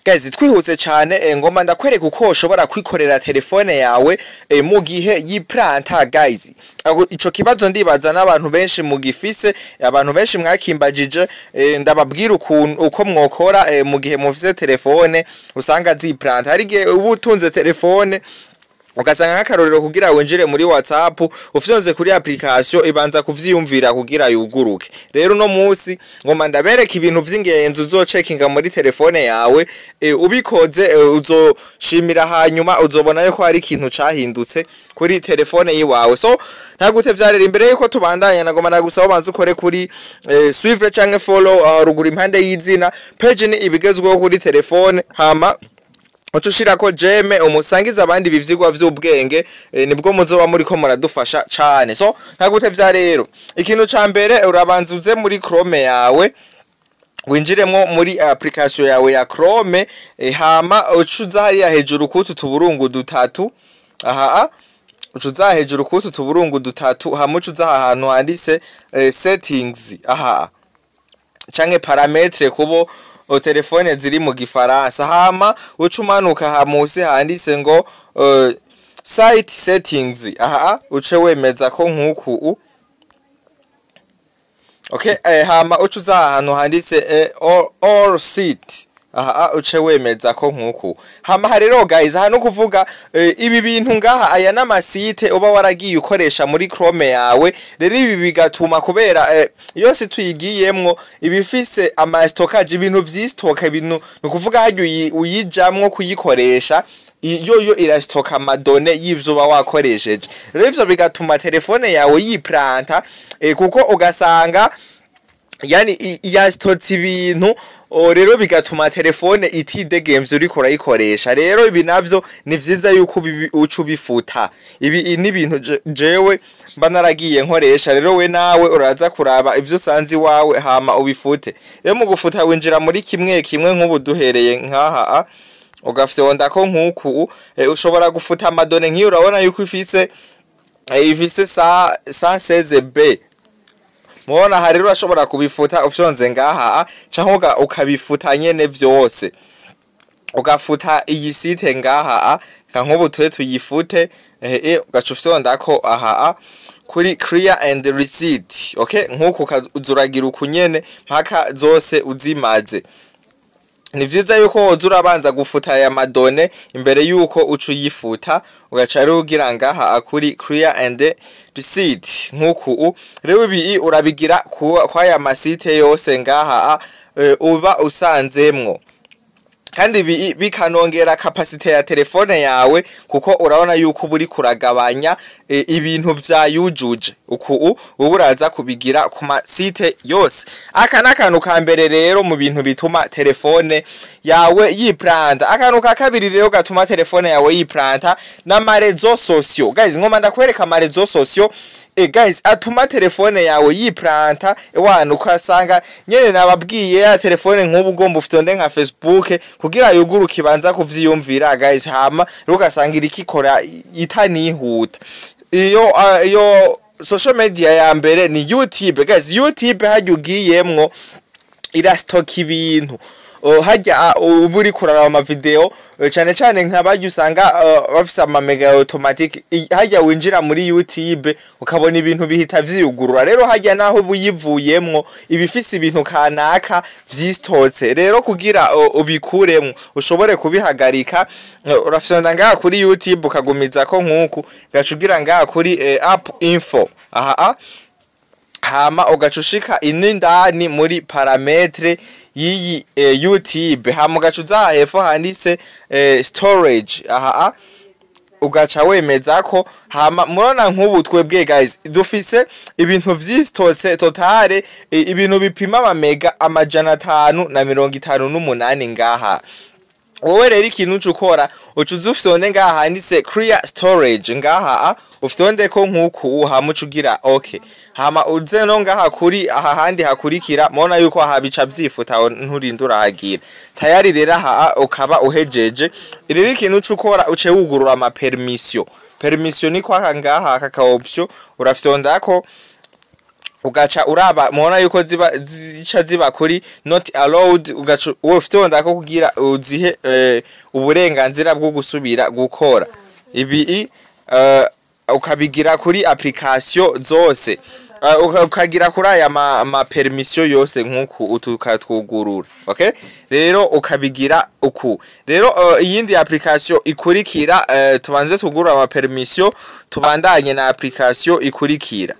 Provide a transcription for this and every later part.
Guys, twihuse cyane, ngomba ndakwereka uko ushobora kwikorera telefone yawe mu gihe yiplanta. Guys, ico kibazo ndibaza n'abantu benshi mugifise, abantu benshi mwakimbajije. Ndababwira ukuntu uko mwokora mu gihe mufise telefone usanga ziplanta. Hari igihe uba utunze telefone ugasanga, nk'akarorero, kugira winjire muri WhatsApp ufyonze kuri application ibanza kuvyiyumvira kugira yuguruke. Rero uno munsi ngoma ndabereka ibintu vy'ingenzi uzocekinga muri telefone yawe. Ubikoze uzoshimira, hanyuma uzobona yuko hari ikintu cahindutse kuri telefone yiwawe. So ntagute vyarera, imbere yuko tubandanya nagoma ndagusaba ubanze ukore kuri suivre canke follow ruguru impande y'izina. Page ni ibigezweho kuri telefone, hama uca ushirako j'aime, umusangiza abandi ibi vyigwa vy'ubwenge, nibwo muzoba muriko muradufasha cane. So ntagutevya rero, ikintu ca mbere urabanza uze muri Chrome yawe, winjiremwo muri application yawe ya Chrome, hama uca uza hariya hejuru kutu tuburungu dutatu. Aha uca uza hejuru kutu tuburungu dutatu, hama uca uza ahantu handitse settings, aha canke paramètres kubo o telefone ziri mu Gifaransa, hama uca umanuka ha musi handitse ngo site settings. Aha uce wemeza ko nkuku okay, hama uca uza ahantu handitse all site. Aha uce wemeza ko nkuku. Hama rero guys, aha no kuvuga ibi bintu ngaha, aya n'amasite uba waragiye ukoresha muri Chrome yawe. Rero ibi bigatuma kubera iyo si tuyigiyemwo ibifise ama stockage, ibintu vy'istoka, ibintu ni ukuvuga harya uyijamwo kuyikoresha, iyo yo irastoka ama données y'ivyo uba wakoresheje. Rero ivyo bigatuma telefone yawe yiplanta, kuko ugasanga yani yastotse ibintu. Rero bigatuma telefone itidegemvya uriko urayikoresha. Rero ibi navyo ni vyiza yuko uca ubifuta. Ibi ni ibintu jewe mba naragiye nkoresha. Rero we nawe uraza kuraba ivyo usanze iwawe, hama ubifute. Rero mu gufuta winjira muri kimwe kimwe, nk'ubu duhereye nkaha ugafyondako nk'uku, ushobora gufuta ama données nk'iyo urabona yuko ifise sa 116 B. Mubona aha rero urashobora kubifuta ufyonze ngaha, canke ukabifuta nyene vyose, ugafuta iyi site ngaha. Nka nk'ubu twe tuyifute, ugaca ufyondako aha kuri clear and reset. Okay, nk'uku uzuragira uku nyene mpaka zose uzimaze. Ni vyiza yuko woza urabanza gufuta aya ma données imbere yuko uca uyifuta, ugaca rero ugira ngaha kuri clear and reset nk'uku. Rero ibi urabigira kwaya masite yose ngaha uba usanzemwo, kandi bikanongera capacité ya telefone yawe, kuko urabona yuko uba uriko uragabanya ibintu vyayujuje. Uku uba uraza kubigira ku masite yose. Aka n'akantu ka mbere rero mu bintu bituma telefone yawe yiplanta. Akantu ka kabiri rero gatuma telefone yawe yiplanta n'ama réseaux sociaux. Guys, ngoma ndakwereka ama réseaux sociaux, guys, atuma telefone yawe yiplanta. Ewana, ukasanga nyene nababwiye ya telefone nk'ubu ugomba ufite nka Facebook, kugira yuguruke ibanza kuvyiyumvira, guys, hama rero ugasanga iriko ikora itanihuta. Iyo social media ya mbere ni YouTube. Guys, YouTube harya ugiyemwo irastoka ibintu. Harya uba uriko uraraba ama vidéo, cane cane nka usanga bafise ama mega automatique. Harya winjira muri YouTube ukabona ibintu bihita vyiyugurura. Rero harya naho uba uyivuyemwo iba ifise ibintu kanaka vyistotse. Rero kugira ubikuremwo ushobore kubihagarika, urafyonda ngaha kuri YouTube, ukagumizako nkuku, ugaca ugira ngaha kuri app info aha, hama ugaca ushika indani muri paramètres y'iyi YouTube, hama ugaca uza aha hepfo handitse storage aha, ugaca wemeza ko. Hama murabona nk'ubu twebwe, guys, dufise ibintu vyistose totale, ibintu bipima amamega 558 ngaha. Wowe rero ikintu uca ukora, uca uza ufyonde ngaha handitse clear storage ngaha, ufyonde ko nkuku, hama uca ugira okay, hama uze no ngaha kuri aha handi hakurikira. Mubona yuko aha bica vyifuta, aho nturinda urahagira tayari. Rero aha ukaba uhejeje. Rero ikintu uca ukora, uce wugurura ama permission. Permission ni kwaka ngaha aka ka option urafyondako. Ugaca uraba, mubona yuko ziba zica ziba kuri not allowed, ugaca ufyonda ko kugira uzihe uburenganzira bwo gusubira gukora. Ibi ukabigira kuri application zose, ukagira kuri aya ma permission yose nkuku utukatwugurura. Okay, rero ukabigira uku. Rero iyindi application ikurikira, tubanze tugurura ama permission, tubandanye na application ikurikira.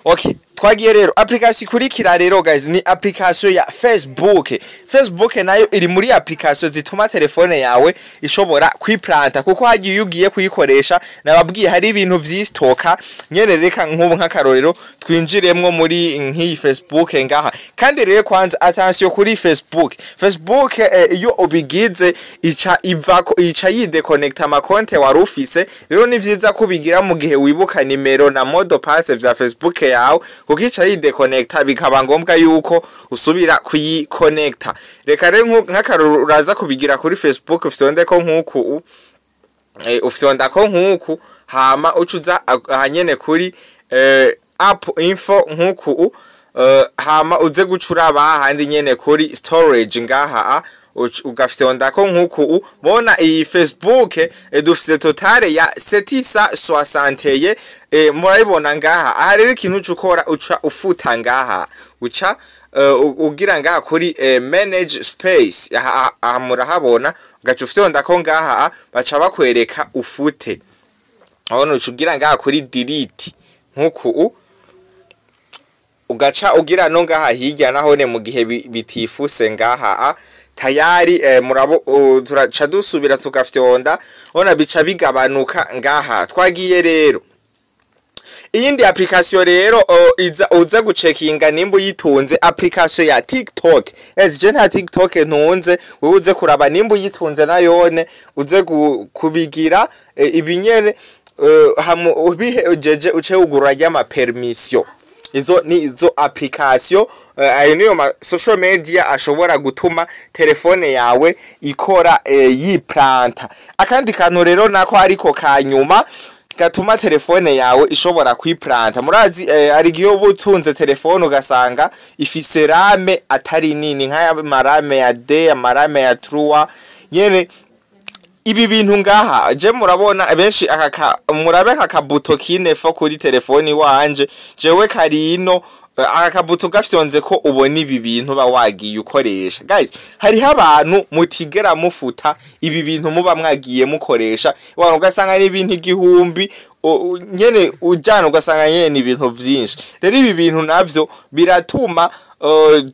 Okay, twagiye rero. Application ikurikira rero guys ni application ya Facebook. Facebook nayo iri muri application zituma telefone yawe ishobora kwiplanta, kuko hagiye iyo ugiye kuyikoresha, nababwiye hari ibintu vyistoka nyene. Reka nk'ubu nk'akarorero twinjiremwo muri nk'iyi Facebook ngaha. Kandi rero kwanza attention kuri Facebook. Facebook iyo ubigize ica ivako, ica yideconnecta amakonte wari ufise. Rero ni vyiza kubigira mu gihe wibuka nimero na mot de passe vya Facebook yawe, kuko ica yideconnecta bikaba ngombwa yuko usubira kuyikonekta. Reka rero nk'akarorero uraza kubigira kuri Facebook, ufyonde ko nk'uku, ufyonda ko nk'uku, hama ucuza ahanyene kuri app info nk'uku, hama uze gucura hahandi nyene kuri storage ngaha, ugafyonda ko nk'uku. Bona iyi Facebook dufise totale ya 761, murayibona ngaha. Aha rero ikintu uca ukora, uca ufuta ngaha, uca ugira ngaha kuri manage space. Aha murahabona, ugaca ufyonda ko ngaha, baca bakwereka ufute. Urabona, uca ugira ngaha kuri delete nk'uku, ugaca ugira no ngaha hirya nahone mu gihe bitifuse ngaha tayari. Murabo turaca dusubira tugafyonda, ona bica bigabanuka ngaha. Twagiye rero iyindi application rero iza uza gucekinga nimba uyitunze, application ya TikTok. Ez je nta TikTok ntunze, wewe uze kuraba nimba uyitunze nayone, uze kubigira ibinyene ubihejeje uce ugura ry'ama permission. Izo ni izo application, ayo niyo ma social media ashobora gutuma telefone yawe ikora yiplanta. Akandi kantu rero nako ariko kanyuma gatuma telefone yawe ishobora kwiplanta, murazi hari igihe uba utunze telefone ugasanga ifise RAM atari nini, nk'aya ma RAM ya deux, ama RAM ya 3 nyene. Ibi bintu ngaha je murabona benshi aka murabe aka kabuto kinefo kuri telefoni wanje jewe karino, aka kabuto gafyonze ko ubona ibi bintu ba wagiye ukoresha. Guys, hariho abantu mutigera mufuta ibi bintu muba mwagiye mukoresha, abantu ugasanga ni ibintu 1000 nyene ujana, ugasanga nyene ni ibintu vyinshi. Rero ibi bintu navyo biratuma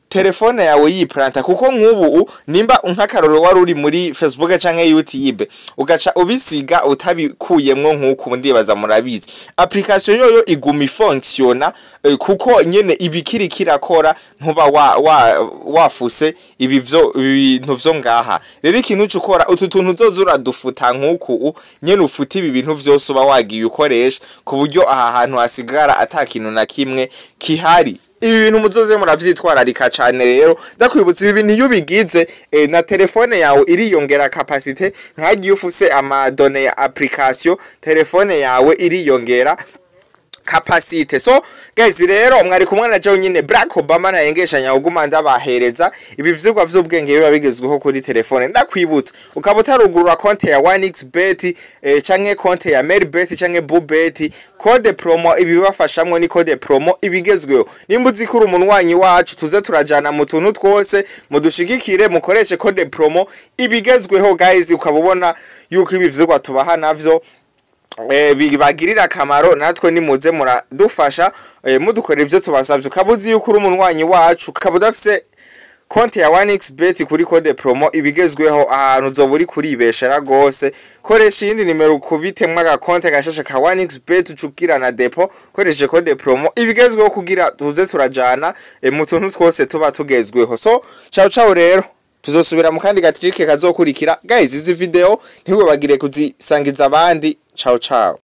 telefone yawe yiplanta, kuko nk'ubu nimba nk'akaroro wari uri muri Facebook canke YouTube ugaca ubisiga utabikuyemwo nk'uku, ndibaza murabizi, application yoyo iguma ifonctiona, kuko nyene ibikiri kirakora, ntuba wa, wa, wafuse ibi vyo ibintu vyo ngaha. Rero ikintu uca ukora, utu tuntu uzoza uradufuta nk'uku nyene, ufuta ibi bintu vyose uba wagiye ukoresha, ku buryo aha hantu hasigara ata kintu na kimwe kihari. Ibi bintu muzoze muravyitwararika cane. Rero ndakwibutsa, ibi bintu iyo ubigize na telefone yawe iriyongera capacité. Nkagiye ufuse ama données ya application, telefone yawe iriyongera capacité. So guys, rero mwari kumwe na Joe nyine Black Obama, ntayengeshanya uguma ndabahereza ibi vyigwa vy'ubwenge biba bigezweho kuri telefone. Ndakwibutsa, ukaba utarugurura konte ya 1xBet canke konte ya Melbet canke Bubet, code promo ibibafashamwo ni code promo ibigezweho. Nimba uzi ko uri umunywanyi wacu, tuze turajana mu tuntu twose, mudushigikire, mukoreshe code promo ibigezweho. Guys, ukaba ubona yuko ibi vyigwa tubaha navyo bibagirira akamaro, natwe nimuze muradufasha, mudukorera ivyo tubasavye. Ukaba uzi yuko uri umunywanyi wacu, ukaba udafise konti ya 1xBet kuri code promo ibigezweho, ahantu uzoba uri kuribeshera gose. Koresha iyindi nimero ukubitemwo agakonte gashasha ka 1xBet, ucukira na dépôt, koresheje code promo ibigezweho, kugira tuze turajana mu tuntu twose tuba tugezweho. So ciao ciao, rero tuzosubira mu kandi gatrike kazokurikira. Guys, izi video ntiwibagire kuzisangiza abandi. Ciao ciao.